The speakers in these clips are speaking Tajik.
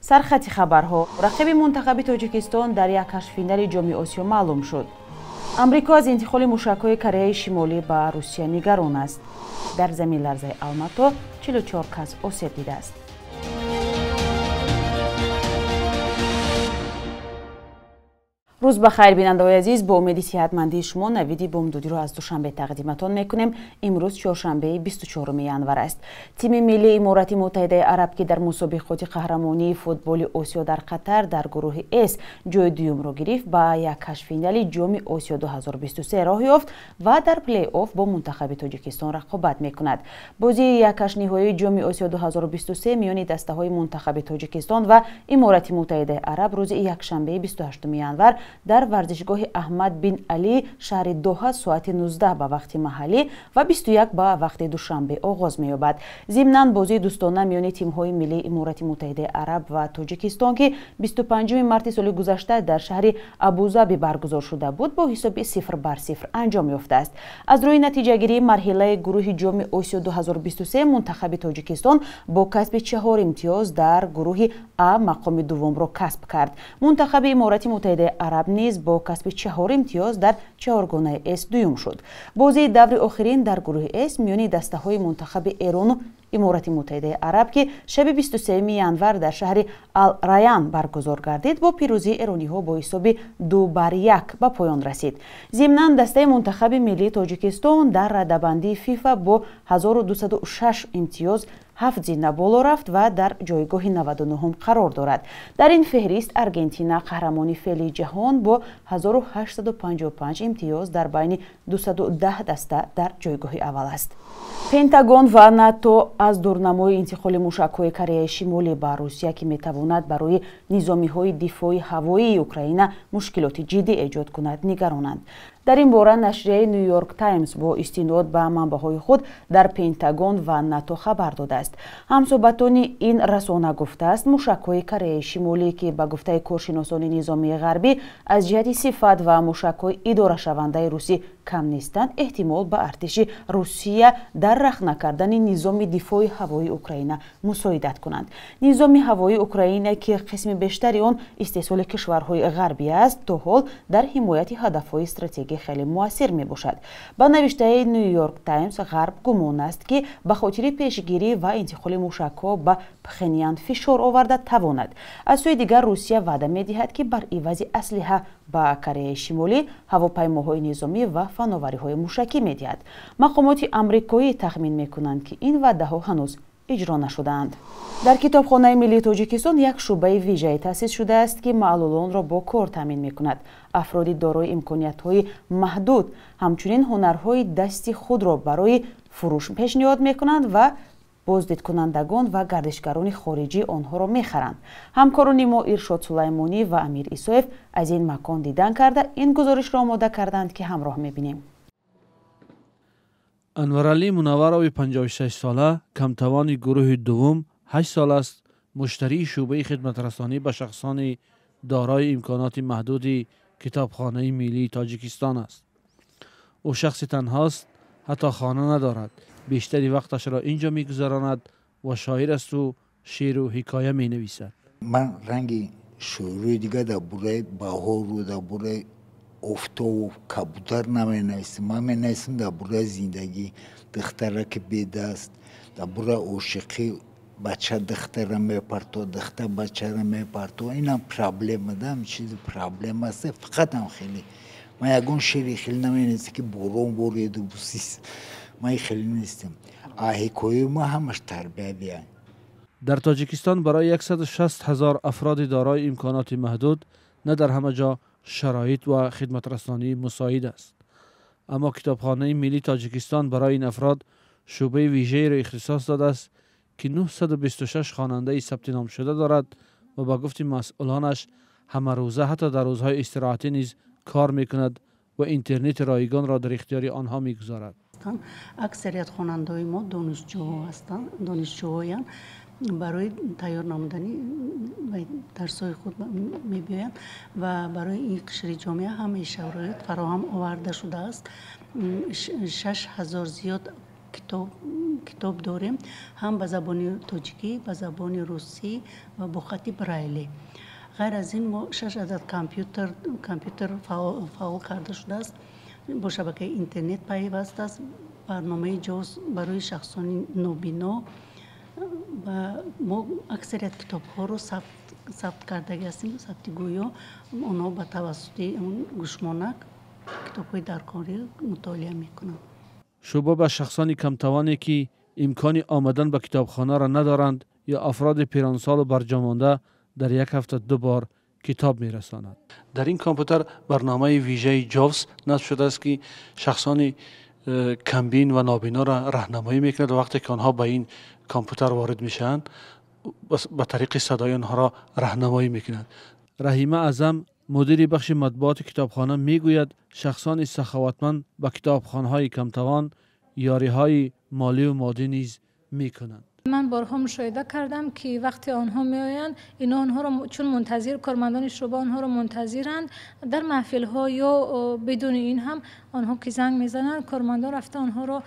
Сархати хабарҳо. Рақиби мунтахаби Тоҷикистон дар як ҳаштфинали Ҷоми Осиё маълум шуд. Амрико аз интиқоли мушакҳои Кореяи Шимолӣ ба Русия нигарон аст. Дар заминларзаи Алмато 44 кас осеб дидааст. Рӯз ба хайр, бинандаҳои азиз, бо умеди сиҳатмандии шумо навиди бомдодиро аз Душанбе тақдиматон мекунем. Имрӯз чоршанбеи 24 январ аст. Тими миллии Иморати Муттаҳидаи Араб, ки дар мусобиқоти қаҳрамонии футболи Осиё дар Қатар дар гурӯҳи С ҷои дуюмро гирифт, ба як ҳаштфинали Ҷоми Осиё 2023 роҳ ёфт ва дар плей-офф бо мунтахаби Тоҷикистон рақобат мекунад. Бозии якҳаштниҳоии Ҷоми Осиё 2023 миёни дастаҳои мунтахаби Тоҷикистон ва Иморати Муттаҳидаи Араб рӯзи якшанбеи 28 январ дар варзишгоҳи Аҳмад бин Алӣ шаҳри Доҳа соати 19 ба вақти маҳаллӣ ва 21 ба вақти Душанбе оғоз меёбад. Зимнан бозии дӯстона миёни тимҳои миллии Иморати Муттаҳидаи Араб ва Тоҷикистон, ки 25 марти соли гузашта дар шаҳри Абузаби баргузор шуда буд, бо ҳисоби 0-0 анҷом ёфтааст. Аз рӯи натиҷагирии марҳилаи гурӯҳи Ҷоми Осиё 2023 мунтахаби Тоҷикистон бо касби 4 имтиёз дар гурӯҳи А мақоми дуввумро касб кард. Мунтахаби Иморати Муттаҳидаи Араб низ бо касби 4 имтиёз дар чаҳоргонаи С дуюм шуд. Бозии даври охирин дар гурӯҳи С миёни дастаҳои мунтахаби Эрону Иморати Муттаҳидаи Араб, ки шаби 23 январ дар шаҳри Ал-Раян баргузор гардид, бо пирӯзии эрониҳо бо ҳисоби 2-1 ба поён расид. Зимнан дастаи мунтахаби миллии Тоҷикистон дар радабандии ФИФА бо 1206 имтиёз 7 зина боло рафт ва дар ҷойгоҳи 99 қарор дорад. Дар ин феҳрист Аргентина, қаҳрамони феълии ҷаҳон, бо 1855 имтиёз дар байни 210 даста дар ҷойгоҳи аввал аст. Пентагон ва НАТО аз дурнамои интиқоли мушакҳои Кореяи Шимолӣ ба Русия, ки метавонад барои низомиҳои дифои ҳавоии Украина мушкилоти ҷиддӣ эҷод кунад, нигаронанд. Дар ин бора нашрияи Нью-Йорк Таймс бо истинод ба манбаъҳои худ дар Пентагон ва НАТО хабар додааст. Ҳамсӯҳбатони ин расона гуфтааст, мушакҳои Кореяи Шимолӣ, ки ба гуфтаи коршиносони низомии ғарбӣ аз ҷиҳати сифат ва мушакҳои идорашавандаи русӣ кам нестанд, эҳтимол ба артиши Русия дар рахна кардани низоми дифои ҳавоии Украина мусоидат кунанд. Низоми ҳавоии Украина, ки қисми бештари он истеҳсоли кишварҳои ғарбӣ аст, то ҳол дар ҳимояти ҳадафҳои стратегӣ хеле муассир мебошад. Ба навиштаи Нью-Йорк Таймс, ғарб гумон аст, ки ба хотири пешгирӣ ва интиқоли мушакҳо ба Пхенян фишор оварда тавонад. Аз сӯи дигар, Русия ваъда медиҳад, ки бар ивази аслиҳа ба Кореяи Шимолӣ ҳавопаймоҳои низомӣ ва фановариҳои мушакӣ медиҳад. Мақомоти амрикоӣ тахмин мекунанд, ки ин ваъдаҳо ҳанӯз иҷро нашудаанд. Дар Китобхонаи миллии Тоҷикистон як шӯъбаи вижае таъсис шудааст, ки маълулонро бо кор таъмин мекунад. Афроди дорои имкониятҳои маҳдуд ҳамчунин ҳунарҳои дасти худро барои фурӯш пешниҳод мекунанд ва боздидкунандагон ва гардишгарони хориҷӣ онҳоро мехаранд. Ҳамкорони мо Иршод Сулаймонӣ ва Амир Исоев аз ин макон дидан карда, ин гузоришро омода карданд, ки ҳамроҳ мебинем. Анваралӣ Мунавварови 56 сола, камтавони гурӯҳи дуввум, 8 сол аст муштарии шӯъбаи хидматрасонӣ ба шахсони дорои имконоти маҳдуди Китобхонаи миллии Тоҷикистон аст. Ӯ шахси танҳост, ҳатто хона надорад. Бештари вақташро ин ҷо мегузаронад ва шоир асту шеъру ҳикоя менависад. Ман ранги шоирои дигар дар бораи баҳору дар бораи офтобу кабутар наменависам. Ман менависам дар бораи зиндагӣ, духтараки бедаст, дар бораи ошиқӣ, бача духтара мепарто, духтар бачара мепарто. Инам проблема, да, чизи проблема аст, фақат ҳам хеле. Ман ягон шеъри хеле наменависам, ки борон бореду бусис. Ман хеле нестам. А ҳикояи ма ҳамаш тарбиявия. Дар Тоҷикистон барои 160 ҳазор афроди дорои имконоти маҳдуд на дар ҳама ҷо шароит ва хидматрасонӣ мусоид аст. Аммо Китобхонаи миллии Тоҷикистон барои ин афрод шӯъбаи вижаеро ихтисос додааст, ки 926 хонандаи сабтиномшуда дорад ва ба гуфти масъулонаш ҳамарӯза ҳатто дар рӯзҳои истироҳатӣ низ кор мекунад ва интернети ройгонро дар ихтиёри онҳо мегузорад. Аксарият хонандаҳои мо донишҷӯҳо ҳастанд, донишҷӯҳоянд, барои тайёр намудани дарсҳои худ мебиёянд ва барои ин қишри ҷомеа ҳамаи шароит фароҳам оварда шудааст. 6000 зиёд китоб китоб дорем, ҳам ба забони тоҷикӣ, ба забони русӣ ва бо хати Брайли. Ғайр аз ин мо 6 адад компютер фаъол карда шудааст, бо шабакаи интернет пайваст аст, барномаи ҷоз барои шахсони нобино ва мо аксарият китобҳоро сабт кардагӣ ҳастем, сабти гӯё. Онҳо ба тавассути гӯшмонак китобҳои даркорӣ мутолиа мекунанд. Шӯъба ба шахсони камтавоне ки имкони омадан ба китобхонаро надоранд ё афроди пиронсолу барҷомонда дар як ҳафта 2 бор китоб мерасонад. Дар ин компютер барномаи вижаи ҷовс насб шудааст ки шахсони камбин ва нобиноро раҳнамоӣ мекунад ва вақте ки онҳо ба ин компютер ворид мешаванд ба тариқи садои онҳоро раҳнамоӣ мекунад. Раҳима Аъзам, мудири бахши матбуоти китобхона, мегӯяд шахсони саховатманд ба китобхонаҳои камтавон ёриҳои молию моддӣ низ мекунанд. Ман борҳо мушоҳида кардам, ки вақте онҳо меоянд, ино онҳоро чун мунтазир, кормандони шӯъба онҳоро мунтазиранд дар маҳфилҳо ё бидуни ин ҳам онҳо ки занг мезананд, кормандон рафта онҳоро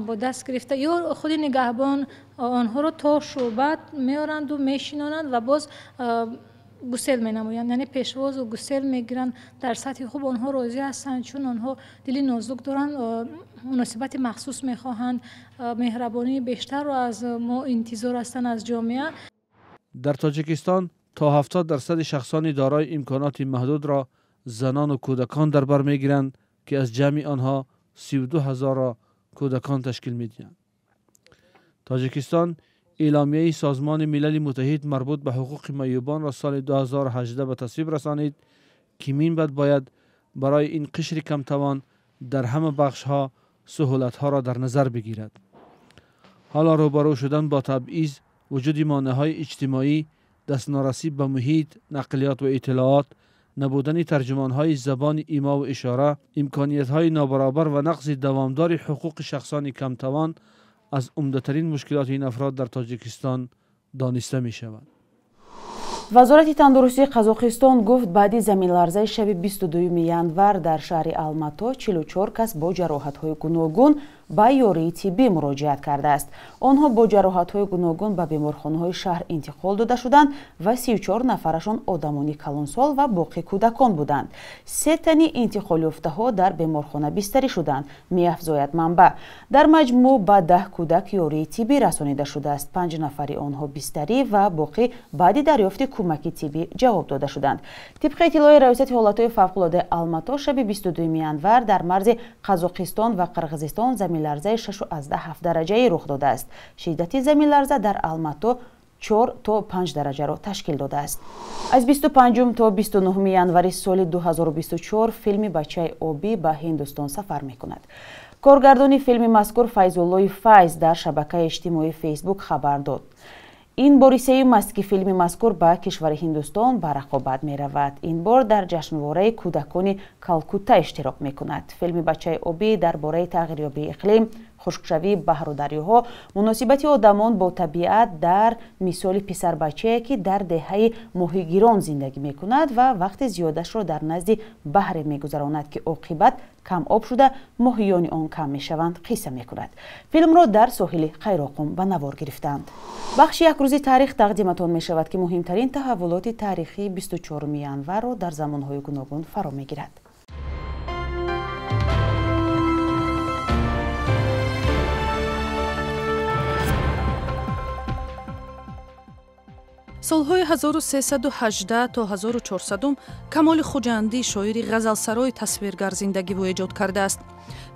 бо даст гирифта ё худи нигаҳбон онҳоро то шӯъба меоранду мешинонанд ва боз гусел менамоянд, яъне пешвозу гусел мегиранд. Дар сатҳи хуб онҳо розӣ ҳастанд, чун онҳо дили нозук доранд, муносибати махсус мехоҳанд, меҳрабонии бештарро аз мо интизор ҳастанд аз ҷомеа. Дар Тоҷикистон то 70% шахсони дорои имконоти маҳдудро занону кӯдакон дар бар мегиранд, ки аз ҷамъи онҳо 32 ҳазорро кӯдакон ташкил медиҳанд. Тоҷикистон эъломияи Созмони Милали Муттаҳид марбут ба ҳуқуқи маъюбонро соли 2018 ба тасвиб расонид, ки минбаъд бояд барои ин қишри камтавон дар ҳама бахшҳо суҳулатҳоро дар назар бигирад. Ҳоло рӯбарӯ шудан бо табъиз, вуҷуди монеаҳои иҷтимоӣ, дастнорасӣ ба муҳит, нақлиёт ва иттилоот, набудани тарҷумонҳои забони имову ишора, имкониятҳои нобаробар ва нақзи давомдори ҳуқуқи шахсони камтавон аз умдатарин мушкилоти ин афрод дар Тоҷикистон дониста мешавад. Вазорати тандурустии Қазоқистон гуфт, баъди заминларзаи шаби 22 январ дар шаҳри Алмато 44 кас бо ҷароҳатҳои гуногун ба ёрии тиббӣ муроҷиат кардааст. Онҳо бо ҷароҳатҳои гуногун ба беморхонаҳои шаҳр интиқол дода шуданд ва 34 нафарашон одамони калонсол ва боқӣ кӯдакон буданд. 3 тани интиқолёфтаҳо дар беморхона бистарӣ шуданд, меафзояд манбаъ. Дар маҷмӯъ ба 10 кӯдак ёрии тиббӣ расонида шудааст. 5 нафари онҳо бистарӣ ва боқӣ баъди дарёфти кӯмаки тиббӣ ҷавоб дода шуданд. Тибқи иттилои Раёсати ҳолатҳои фавқулодаи Алмато, шаби 22 январ дар марзи Қазоқистон ва Қирғизистон заминларзаи 6,7 дараҷаи рух додааст. Шиддати заминларза дар Алмато 4 то 5 дараҷаро ташкил додааст. Аз 25 то 29 январи соли 2024 филми «Бачаи обӣ» ба Ҳиндустон сафар мекунад. Коргардони филми мазкур Файзуллои Файз дар шабакаи иҷтимоии Фейсбук хабар дод. Ин бори сеюм аст, ки филми мазкур ба кишвари Ҳиндустон ба рақобат меравад. Ин бор дар ҷашнвораи кӯдакони Калкутта иштирок мекунад. Филми «Бачаи обӣ» дар бораи тағйирёбии иқлим, хушкшавии баҳру дарёҳо, муносибати одамон бо табиат дар мисоли писарбачае, ки дар деҳаи моҳигирон зиндагӣ мекунад ва вақти зиёдашро дар назди баҳре мегузаронад, ки оқибат камоб шуда моҳиёни он кам мешаванд, қисса мекунад. Филмро дар соҳили Қайроқум ба навор гирифтанд. Бахши якрӯзи таърих тақдиматон мешавад, ки муҳимтарин таҳаввулоти таърихии 24 январро дар замонҳои гуногун фаро мегирад. Солҳои 1318 то 1400 Камоли Хуҷандӣ, шоири ғазалсарои тасвиргар, зиндагиву эҷод кардааст.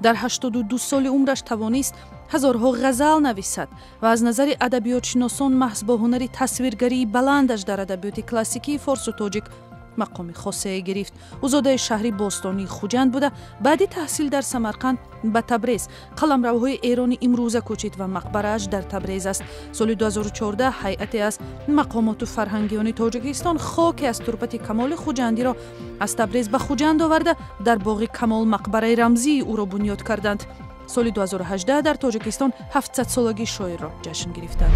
Дар 82 соли умраш тавонист ҳазорҳо ғазал нависад ва аз назари адабиётшиносон маҳз бо ҳунари тасвиргарии баландаш дар адабиёти классикии форсу тоҷик мақоми хосае гирифт. Ӯ зодаи шаҳри бостонии Хуҷанд буда, баъди таҳсил дар Самарқанд ба Табрез, қаламравҳои Эрони имрӯза кӯчид ва мақбарааш дар Табрез аст. Соли 2014 ҳайате аз мақомоту фарҳангиёни Тоҷикистон хоке аз турбати Камоли Хуҷандиро аз Табрез ба Хуҷанд оварда, дар боғи Камол мақбараи рамзии ӯро бунёд карданд. Соли 2018 дар Тоҷикистон 700-солагии шоирро ҷашн гирифтанд.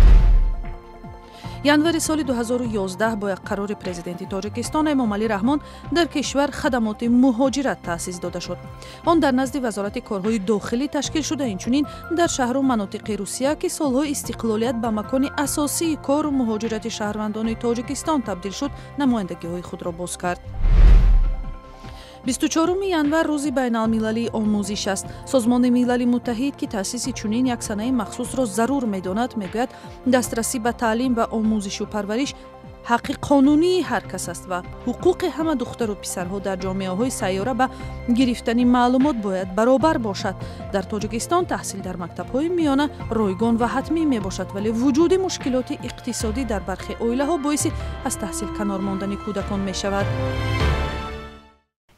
Январи соли 2011 бо як қарори президенти Тоҷикистон Эмомалӣ Раҳмон дар кишвар хадамоти муҳоҷират таъсис дода шуд. Он дар назди Вазорати корҳои дохилӣ ташкил шуда, инчунин дар шаҳру манотиқи Русия, ки солҳои истиқлолият ба макони асосии кору муҳоҷирати шаҳрвандони Тоҷикистон табдил шуд, намояндагиҳои худро боз кард. 24 январ рӯзи байналмилалии омӯзиш аст. Созмони Милали Муттаҳид, ки таъсиси чунин як санаи махсусро зарур медонад, мегӯяд, дастрасӣ ба таълим ва омӯзишу парвариш ҳаққи қонунии ҳар кас аст ва ҳуқуқи ҳама духтару писарҳо дар ҷомеаҳои сайёра ба гирифтани маълумот бояд баробар бошад. Дар Тоҷикистон таҳсил дар мактабҳои миёна ройгон ва ҳатмӣ мебошад, вале вуҷуди мушкилоти иқтисодӣ дар бархе оилаҳо боиси аз таҳсил канор мондани кӯдакон мешавад.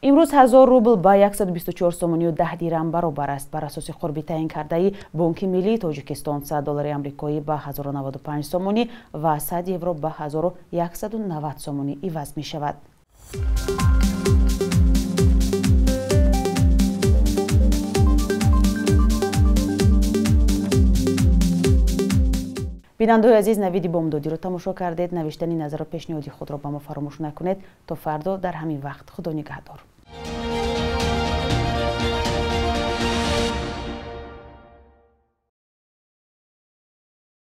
Имрӯз 1000 рубл ба 124 сомонию 10 дирам баробар аст. Бар асоси қурби таъин кардаи Бонки Миллии Тоҷикистон 100 доллари амрикоӣ ба 1095 сомонӣ ва 100 евро ба 1190 сомонӣ иваз мешавад. Бинандаҳои азиз, навиди бомдодиро тамошо кардед. Навиштани назару пешниҳоди худро ба мо фаромӯш накунед. То фардо дар ҳамин вақт. Худо нигаҳдор.